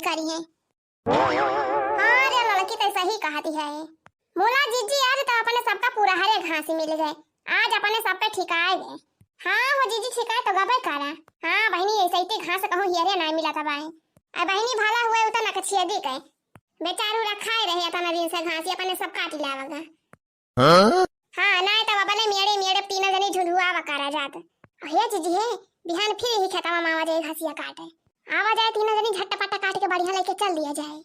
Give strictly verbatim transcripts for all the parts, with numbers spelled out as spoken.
करी है। हाँ रे लड़की, तो सही कहती है। मोला जीजी, आज तो अपने सबका पूरा हरे घासी मिल गए, आज अपने सब पे ठिकाए गए। हाँ हो जीजी, ठिकाए तो गबे करा। हाँ बहिनी, ऐसे ही घास कहूँ हियरे ना मिला था बाए। अब बहिनी भला हुए उतना कछिया दी गए, बेचारू रखाए रहे इतना दिन से घासी, अपने सब काटी लावगा। हाँ? हाँ, नाय तब अपने मेड़े मेड़े तीनों जनी झुंझुआवा करा जात। हे जीजी हे, बिहान फिर यही खेतवा में आवा जाए घासिया काटे। आवा जाए तीनों जनी झटपट काट के बढ़िया लेके चल दिया जाए।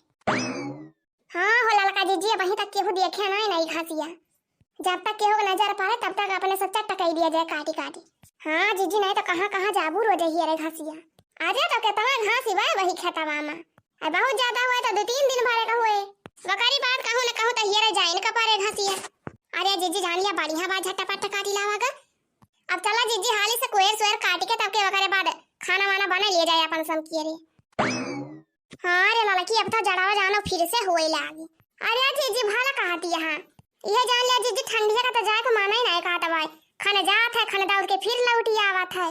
हाँ हो ललका जीजी, अबहीं तक केहू देखे नाय ना ई घासिया। जब तक केहू के नजर पड़े तब तक अपने सब चट्टा कई दिया जाए काटी काटी। हाँ जीजी, नाय तो कहाँ कहाँ जाबू रोजे हियरे घासिया। अरे तो केतना घासी बा वही खेतवा में। आ बहुत ज्यादा हुए तो दो तीन दिन भरे का हुए। वकरी बाद कहूँ न कहूँ तो हियरे जाइन का पारे घासिया। अरे जीजी जान लिया बढ़िया बात झटपट काटी लावा गा। अब चला जीजी हाली से कोयर सोयर काट के तब के वकरे बाद खाना वाना बना लिया जाए अपन सब कियरे। हाँ रे लड़की, अब तो जड़ावा जानो फिर से होए लागी। अरे जीजी भला कहती यहाँ, यह जान लिया जीजी ठंडिया का तो जाए को माना ही नहीं कहता भाई। खन जात है, खन दौड़ के फिर लौटी आवत है।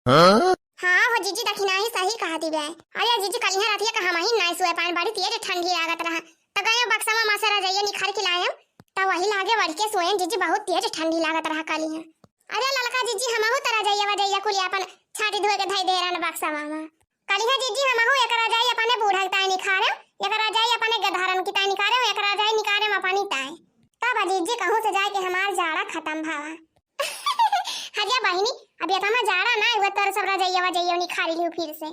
हाँ? हाँ हो जीजी, दखिनाही सही कहती बे। अरे जीजी, कलिहा रातिया का हमही नाय सोए पाएन, बड़ी तेज ठंडी लागत रहा। त गए बक्सा में माँ से रजाइया निखार के लाएम, त वही लागे बढ़ के सोएन जीजी, बहुत तेज ठंडी लागत रहा कलिहा। अरे ललका जीजी, हमहू त रजाइया वजाइया कुली अपन छाटी धोए के धई दे रहन बक्सा में। कलिहा जीजी, हमहू एक रजाई अपने बूढ़ा के ताई निखारेम, एक रजाई अपने गधारन की ताई निखारेम, एक रजाई निखारेम अपनी ताई। तब जीजी कहूँ से जाए के हमार जाड़ा खत्म भावा। हरिया बहिनी, अब इतना जाड़ा ना हुआ, तोर सब रजैया वजैया निखारी लियो फिर से।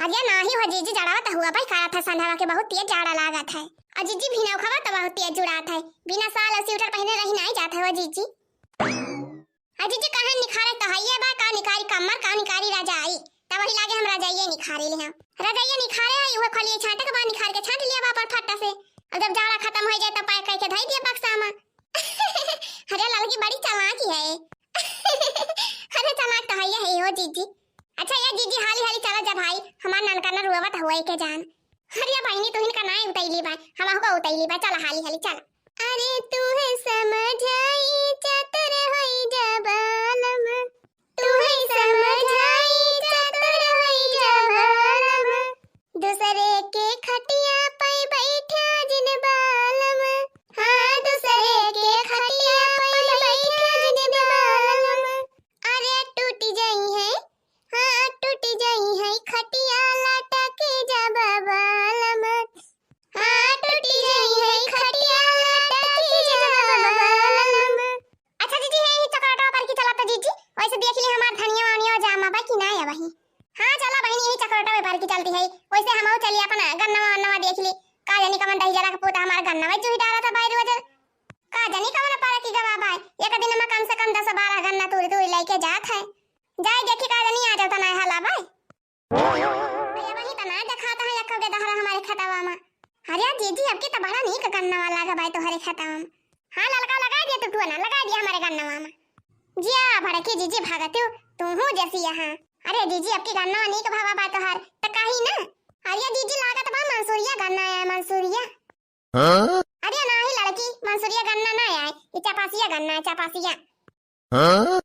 हरिया नाही हो जीजी, जाड़ा तो हुआ भाई, काला था संध्यावा के बहुत तेज जाड़ा लागत है। और जीजी बिना उखावा तो बहुत तेज जुड़ात है, बिना साल और स्वेटर पहने रही नहीं जात है वो जीजी। और जीजी कहाँ निखारे तो है ये बा, का निकारी कमर, का निकारी रजाई, तब वही लागे हम रजाइये निखारे ले हम। रजाइये निखारे है, उहे खोलिए छांटे के बाद निखार के छांट लिया बा अपन फट्टा से। और जब जाड़ा खत्म हो जाए तब पैक करके धई दिया बक्सा में। अरे ललकी बड़ी चालाक ही है। अरे चालाक तो है, है हो जीजी। अच्छा ये जीजी, हाली हाली चला जा भाई, हमार ननका न रोवत हुए के जान। अरे बहिनी, तुहिन का नाय उतैली बा, हमहू का उतैली बा, चला हाली हाली चला। अरे तू है समझाई चतुर होई जा बालम, तू है समझाई चतुर होई जा बालम, दूसरे के खटिया पे बैठा जिन बालम। हाँ, दूसरे के खटिया पे बैठा जिन बालम। अरे टूट जाई है, हाँ, टूट जाई है खटिया लटक जब बालम। हाँ, टूट जाई है खटिया लटक जब बालम। अच्छा जीजी, है यही चकरोटवा पर की चला तो जीजी, वैसे देख ली हमार धनिया वनिया जामा बा कि ना है वही। हाँ, चला बहिनी, यही चकरोटवा पर की चलती है, वैसे हम चली अपन गन्नवा वन्नवा देख ली। का जानी कमन दही जरा के पूता हमार गन्नवा चूही डाला था बाहर वजह। का जानी कमन पारा की गवा भाई, एक दिन में कम से कम दस बारह गन्ना तूरी तूरी लेके जात है। जाए देखी का जानी आ जाता ना हला भाई। अरे वही तो ना देखाता है एक के दहरा हमारे खेतवा में। अरे जीजी, अब की तो बड़ा नीक गन्नवा लागा बाय तोहरे खेतवा में। हाँ ललका, लगा दिया तू टुआ ना, लगा दिया हमारे गन्नवा में। जिया भड़की जीजी, भागत हो तू हूँ जैसी यहाँ। अरे जीजी, अब की गन्नवा नीक भावा बाय तोहर, त कही ना। अरे जीजी, लागत बा मंसूरिया गन्ना है, मंसूरिया। हाँ? अरे नाही लड़की, मंसूरिया गन्ना ना आए, ये चपासिया गन्ना है, चपासिया। हाँ?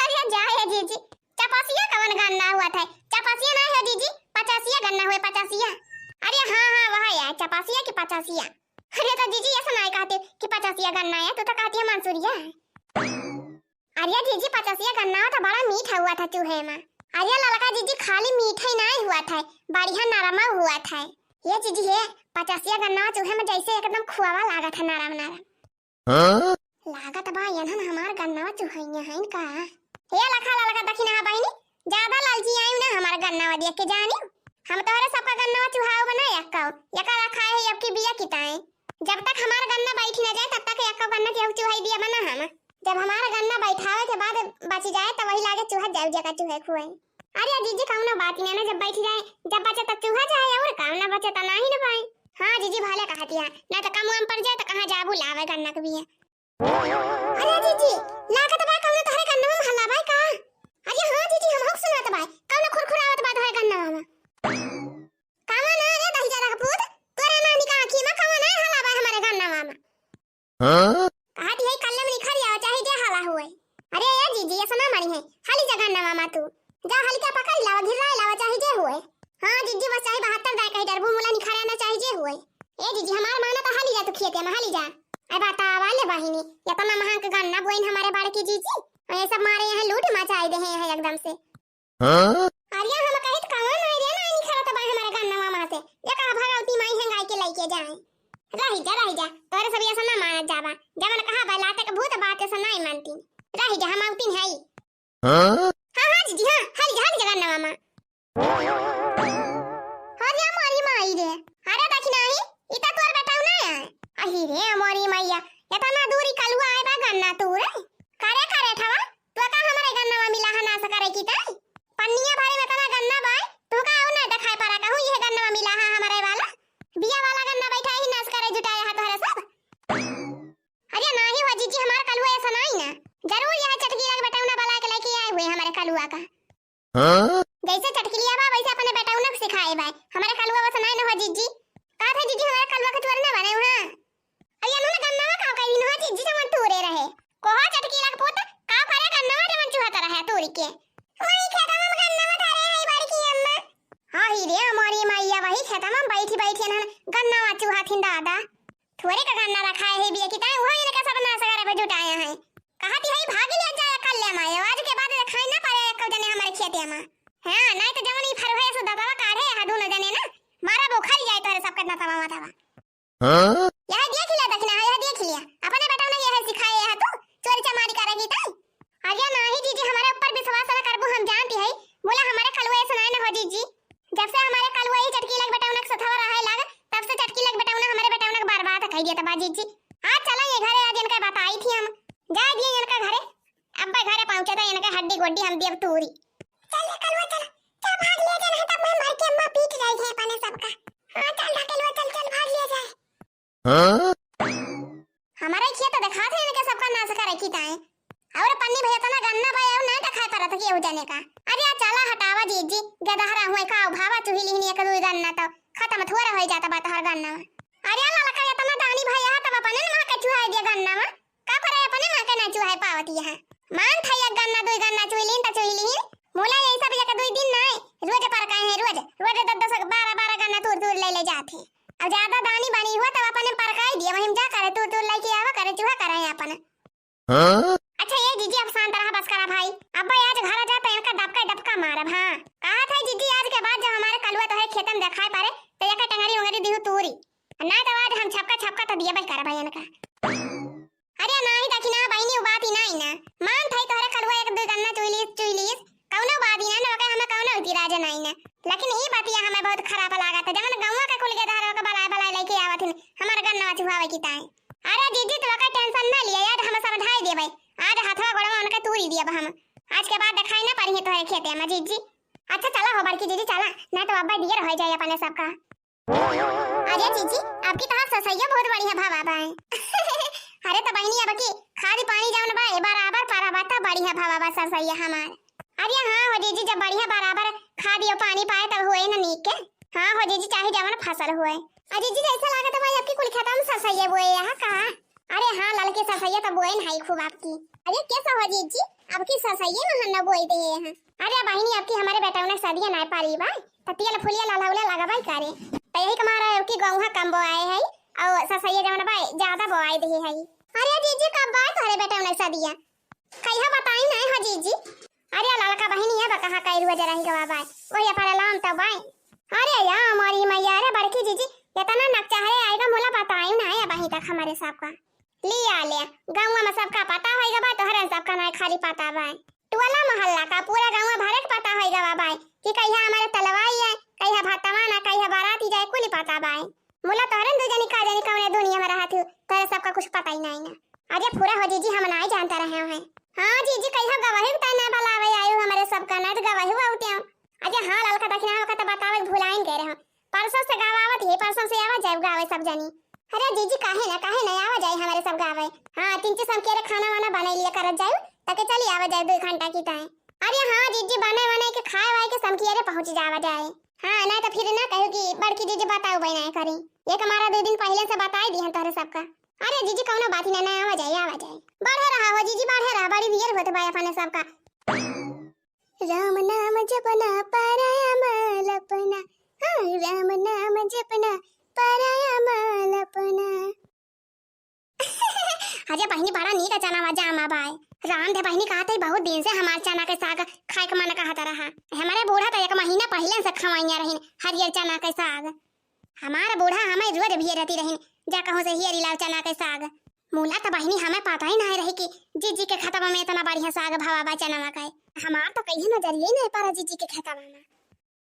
अरे जा हे जीजी, चपासिया कवन गन्ना हुआ था? चपासिया ना है जीजी, पचासिया गन्ना हुए, पचासिया। अरे हाँ हाँ, वह है चपासिया की पचासिया। अरे तो जीजी ऐसा ना कहती कि पचासिया गन्ना है, तू तो कहती है मंसूरिया है। अरे जीजी, पचासिया गन्ना तो बड़ा मीठा हुआ था चूहे में। अरे ललका जीजी, खाली मीठा ही नहीं हुआ था, बढ़िया नरमा हुआ था। ये जीजी है, पचासिया गन्ना चूहे में जैसे एकदम खुआवा लागा था, नरम नरम। हाँ? लागत बा यनहन हमार गन्ना चुहैया है इनका। हे लखा ललका दखिना बहिनी, ज्यादा लालची आयु ना हमार गन्ना देख के जानी। हम तोहरे सबका गन्ना चुहाओ बना यक्का, यका रखा है यबकी बिया किताए। जब तक हमार गन्ना बैठ न जाए, तब तक यक्का गन्ना केहू चुहाई दिया बना हम। जब हमार गन्ना बैठावे के बाद बच जाए, तब वही लागे चूहा जाऊ जगह चूहे खुए। अरे जीजी, कौनो बात ही ना, जब बैठ जाए, जब बचे तब चूहा जाए, और काम ना बचे तो नाही ना पाए। हाँ जीजी, भले कहती है, ना तो कम वाम पड़ जाए तो कहाँ जाबू लावे गन्ना के बिया। अरे जीजी, लागत बा कौनो तोहरे गन्ना में हल्ला बा का? अरे हाँ जीजी, हम हो सुनात बा, कौनो खुरखुरावत बा तोहरे गन्ना में। कावा ना रे दहिजरा के पूत, तोरे नानी का आँखी में कावा ना हला बा हमारे गन्नवा में? हाँ? कहत है कल्ले में निखर जाओ, चाहे जे हला हुए। अरे ए जीजी, ऐसा ना मारी है, हाली जा गन्नवा में तू। जा हल्का पकड़ लावा, घिराए लावा, चाहे जे हुए। हाँ जीजी, बस चाहे जीजी, हमार माना तो हाली जा तू खेते में, हाली जा। अरे बतावा ले बहिनी, इतना महंग गन्ना बोइन हमारे बड़की जीजी, और ये सब मारे यहाँ लूट मचाई दे हैं यहाँ एकदम से। हाँ? अरे हम कहित कौन है रे, नाई निखरत बा हमारे गन्ना मामा से, ये कहा भगवती माई है गाय के लेके जाए। रही जा, रही जा, तोरे सब ऐसा ना मानत जाबा, जवन कहा बा लाते के भूत बात ऐसा नाई मानती। रही जा, हम आवती नहीं। हाँ? हाँ, हाँ, जीजी, हाँ, हाली जा, हाली जा, गन्ना मामा। अरे मोरी माई रे, अरे दखिनाही, ई त तोर बेटौना है। अही रे मोरी मैया, इतना दूरी कलुआ आए बा गन्ना तूरे। करे, करे ठवा, तू का हमरे गन्ना में मिला है नाश करे की तई? पन्निया भरे में इतना गन्ना बाय, तू का आऊ ना देखाए पारा कहूँ ये गन्ना में मिला है हमारे वाला? बिया वाला गन्ना बैठा ही नाश करे जुटाया है तोहरे सब। अरे नाही हो जीजी, हमार कलुआ ऐसा नाही ना। जरूर यह चटकीला के बेटौना बला के लेके आए हुए हमारे कलुआ का। हाँ? जैसे चटकीलिया बा वैसे अपने बेटौना के सिखाए बा। हमारे कलुआ वैसा नाही ना हो जीजी। का था जीजी, हमारे कलुआ के चोर ना बने हुआ। अरे नु गन्ना का कहीं ना हो जीजी, जवन तूरे रहे। कोहा चटकीला के पुत, का करे गन्ना जवन चुहत रहे तूरी के। वही खेत में गन्ना में धरे है बड़की अम्मा। हाँ ही रे मोरी मैया, वही खेत में बैठी बैठी ना गन्ना चुहाथिन दादा। थोड़े का गन्ना रखा है बिया की ताई, वही इनका सब नाश करे पे जुटाया है। कहती है भाग ले जाए कल्ले माए, आज के बाद खाई ना पारे एक जने हमारे खेते में। हाँ, नहीं तो जवन ई फरवे से दतवा काढ़े है दोनों जने ना, मारा बोखर जाए तोरे सबके दतवा मतवा। हाँ? यह देख लिया दखिना, यह देख लिया, अपने बेटौना यह सिखाए है तू, चोरी चमारी करेगी ताई। अरे नाही जीजी, हमारे ऊपर विश्वास ना करबू, हम जानती है। बोला हमारे कलुआ ऐसा नाही ना हो जीजी। जब से हमारे कलुआ ही चटकीला के बेटौना के सथवा रहे लाग, तब से चटकीला के बेटौना हमारे बेटौना के बर्बाद कर दिया तबा जीजी। आज चला ये घरे, आज इनका बताई थी हम। जा दिए इनका घरे, अब घरे पहुँचे तो इनके हड्डी गोड्डी हम दिए तूरी। चल रे कलुआ चल, चल भाग लिया जाए, नहीं तब मैं मर के अम्मा पीट जाई है अपने सबका। हाँ चल रे कलुआ चल, चल भाग लिया जाए। हाँ? हमारे खेत दिखात है इनके सबका नाश करे की ताई। और पन्नी भैया तना गन्ना भाई और नहीं दिखाई पड़त केहू जने का। अरे आ चला हटावा जीजी, गदहरा हुए का उभावा चुही लिहनी एक दुई गन्ना तो खत्म थोड़ा हो जाता बा तोहर गन्ना में। अरे आ ललका इतना दानी भैया है तब अपने माँ के चुहाई दिया गन्ना में। का करे अपने माँ के ना चुहाई पावत यहाँ। मान था एक गन्ना दुई गन्ना चुही लीन तो चुही लीन। मुला यही सब एक दुई दिन ना है, रोज पर कहे हैं रोज, रोज दस दस बारह बारह गन्ना तूर तूर ले ले जाते। अब ज्यादा दानी बानी हुआ तब अपने परकाई दिए, वहीं जा करे तू, तू लइके आवा करे, चूहा करे अपन। हाँ? अच्छा ये जीजी अब शांत रहा, बस करा भाई। अब भाई आज घर आ जाता इनका डबका डबका मारब, हाँ। कहा था जीजी आज के बाद जब हमारे कलुआ तोहरे खेतन दिखाई पड़े तो एक टंगरी उंगरी दिहू तूरी। ना तो आज हम छपका छपका तो दिए भाई करा भाई इनका। अरे नाही दखिना बहिनी, उ बात ही नाही ना। मान थाई तोहरे कलुआ एक दुई गन्ना चुइलीस, चुइलीस, कौनो बात ही ना, ना ओके हमें कौनो इतिराज नाही ना। लेकिन ई बतिया हमें बहुत खराब लागत है, जवन गौवा के कुल के धारवा के बलाए बलाए लेके आवत हिन, हमार गन्ना चुहावे की ताई। अरे जीजी, तू ओके tension ना लिया, आज हम समझाई देबे, आज हथवा गोड़वा उनके तूरी दियब हम। आज के बाद दिखाई ना पड़ी है तोहरे खेते में जीजी। अच्छा चला हो बड़की जीजी, चला, ना तो अब्बा दियर हो जाए अपने सबका। अरे जीजी, आपकी तो ससैया बहुत बढ़िया भवा बाय। अरे तो बहिनी, अब की खाद पानी जवन बा, ए बराबर परा बा, तब बढ़िया भवा बा ससैया हमार। अरे हाँ हो जीजी, जब बढ़िया बराबर खाद यो पानी पाए तब होए न नीक के। हाँ हो जीजी, चाहे जवन फसल होए। अरे जीजी, ऐसा लागत है भाई आपकी कुल खेतवा में ससैया बोए यहाँ का? अरे हाँ, ललकी ससैया तो बोए नहीं खूब आपकी। अरे कैसा हो जीजी, आपकी ससैया में हन्ना बोई दे हैं। अरे बहिनी, आपकी हमारे बेटौना सदिया ना पारी बा, त तेल फुलिया लाला उला लगाबाई करे। त यही के मारा है कि गौहा कम बोआए है, और ससैया जवन बा ज्यादा बोआई दे है। अरे जीजी, कब बा तोहरे बेटौना सदिया? कहिया बताई नहीं हो जीजी। अरे ललका बहिनी है बा कहाँ कई रुआ जरा ही गवा बाय, वही पर लाम तो बाय। अरे या हमारी मैया, अरे बड़की जीजी, इतना नकचहरे आएगा, मुला बताई ना है अबहीं तक हमारे सबका। लिया ले, गौवा में सबका पता होइगा बा, तोहरे सबका ना खाली पता बा। टोला मोहल्ला का पूरा गौवा भरे के पता होइगा बा बाय कि कहिया हमारे तलवाई है, कहिया भतवान है, कहिया बाराती जाए, कुल पता बाय। मुला तोहरे दू जनी का जनी कौने दुनिया में रहत हो, तोहरे सबका कुछ पता ही नहीं ना। अरे पूरा हो जीजी, हम नहीं जानता रहे हैं। हाँ जीजी, कहिया गवाही उतार ना बलावे आयो हमारे सबका, ना तो गवाही उतार। अरे हाँ ललका दखिना होका तो बतावे भुलाइन गए रहे। परसों से गावावत ही, परसों से आवा जाए गावे सब जनी। अरे जीजी, काहे ना, काहे ना, आवा जाए हमारे सब गावे। हाँ, तिनची समकियरे खाना वाना बनाई लिया करत जाए, ताकि चली आवा जाए दो घंटा की ताए। अरे हाँ जीजी, बने बने के खाए वाए के समकियरे पहुँच जावा जाए। हाँ, ना तो फिर ना कहू कि बड़की जीजी बताओ बहना करी। ये हमारा दो दिन पहले से बताई दी हम तोहरे सबका। अरे जीजी, कौनो बात ही ना, ना आवा जाए, आवा जाए। बढ़े रहा हो जीजी, बढ़े रहा, बड़ी देर होत बा अपने सबका। राम नाम जपना पराया माल अपना, हाँ, राम नाम जपना पराया माल अपना। अरे बहिनी, बड़ा नीक चनवा जामा बाय। राम दे बहिनी, कहत है बहुत दिन से हमार चना के साग खाए के मन कहत रहा। हमरे बूढ़ा तो एक महीना पहिले से खवाइया रहिन हरियर चना के साग। हमार बूढ़ा हमें रोज भेजती रहिन, जा कहूँ से हियरी लाव चना के साग। मूला तो बहिनी हमें पता ही नहीं रही कि जीजी के खेतवा में इतना बढ़िया साग भवा बा चनवा के। हमार तो कहीं नजरिए ही नहीं पड़ा जीजी के खेतवा में।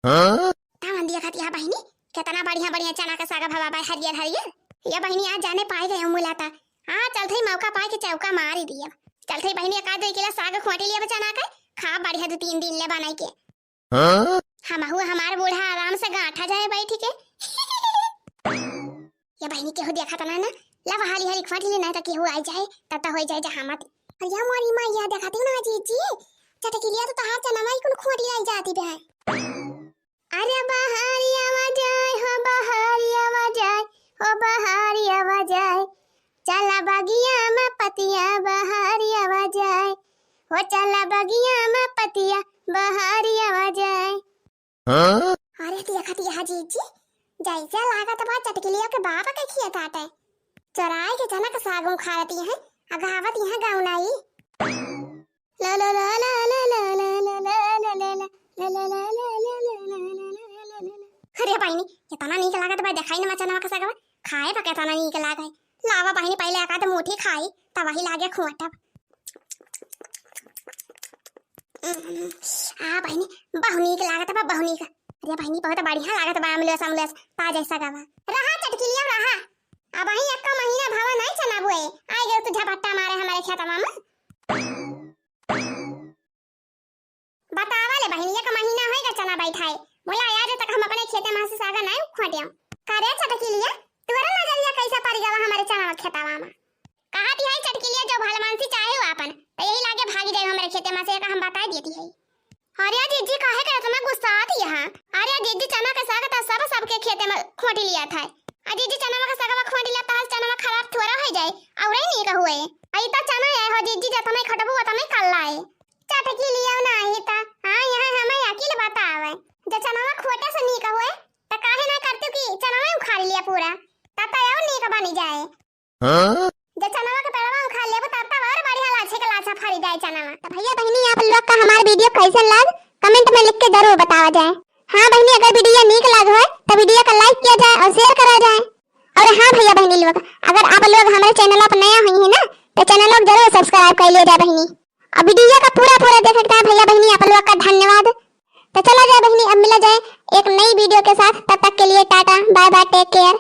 हाँ? तवन देखत या बहिनी, केतना बढ़िया बढ़िया चना के साग भवा बा, हरियर हरियर। या बहिनी, आज जाने पाए गए मुलाता। हाँ, चलत ही मौका पाए के चौका मारी दिया। चलत ही बहिनी, एक आध दो किलो साग खोटी लिया चना के, खा बढ़िया दो तीन दिन ले बनाई के। हाँ? हमहू हमार बूढ़ा आराम से गांठा जाए बैठ के। या बहिनी, केहू देखत ना ना, लावा हाली हाली खोटी ले, नहीं तो केहू आई जाए, तब तो होई जाए जहामत। अरे मोरी माँ, या देखत हो ना जीजी, चटकिलिया तो तहार चना माई कुल खोटी लाई जाती बे। अरे बहरिया आवा जाए हो, बहरिया आवा जाए हो, बहरिया आवा जाए। चला बगिया में पतिया बहरिया आवा जाए हो, चला बगिया में पतिया बहरिया आवा जाए। हाँ? अरे देखत या जीजी, जैसे लागत बा चटकिलिया के बाप के खेत आटे। चोराए के चना के साग उखाड़त हैं, आ गावत हैं गाउनाई। ला ला ला। अरे बहिनी, केतना नीक लागत बा, देखाई न चनवा के सागवा, खाए बा केतना नीक लागे। लावा बहिनी, पहिले एक आध मुट्ठी खाई, तब वही लागे खोटब। आ बहिनी, बहु नीक लागत बा, बहु नीक। अरे बहिनी, बहुत बढ़िया लागत बा, अमलेस, अमलेस, ताजा सागवा। रहा चटकिलिया, रहा। अबहीं एक्का महीना भवा नहीं चना बोए, आइ गए तू झपट्टा मारे हमरे खेतवा में। बतावा ले बहिनी, एक महीना होइगा चना बैठाए, बोला आज तक हम अपने खेते में से साग नहीं खोटिया। करे चटकिलिया, तोरा नजरिया कैसा पड़ गवा हमरे चना खेतवा में? कहत है चटकिलिया, जो भलमानसी चाहे हो आपन, तो यही लागे भागी जाए हमरे खेते में से, एक हम बताई देती है। अरे जीजी, काहे के इतना गुस्सात यहाँ? अरे जीजी, चना के साग तो सब सबके खेते में खोटी लिया था। आ जीजी, चना के साग में खोटी लिया था, चना में खराब थोड़ा हो जाए, और ही नहीं कहू है। आई तो चना है हो जीजी, जतना खटबू उतना कल्ला है। चटकिलिया ना ही ता, हाँ, यहाँ हमें अकिल बतावे। जो चना में खोटे से नहीं कहू है, तो काहे ना करतू कि चना में उखाड़ लिया पूरा, तब तो और नहीं बनी जाए। हाँ? जब चनवा के पेड़वा उखाड़ लेबो, तब तब और बढ़िया लाछे के लाछा फरी जाए चनवा। तो भैया बहिनी, आप लोग का हमार video कैसन लाग, comment में लिख के जरूर बतावा जाए। हाँ बहिनी, अगर video नीक लाग होए, तो video का like किया जाए और share करा जाए। और हाँ भैया बहिनी लोग, अगर आप लोग हमारे channel पर नया हुई है ना, तो channel को जरूर subscribe कर लिया जाए बहिनी। और video का पूरा पूरा देखे के भैया बहिनी आप लोग का धन्यवाद। तो चला जाए बहिनी, अब मिला जाए एक नई video के साथ, तब तक के लिए टाटा, bye bye, take care।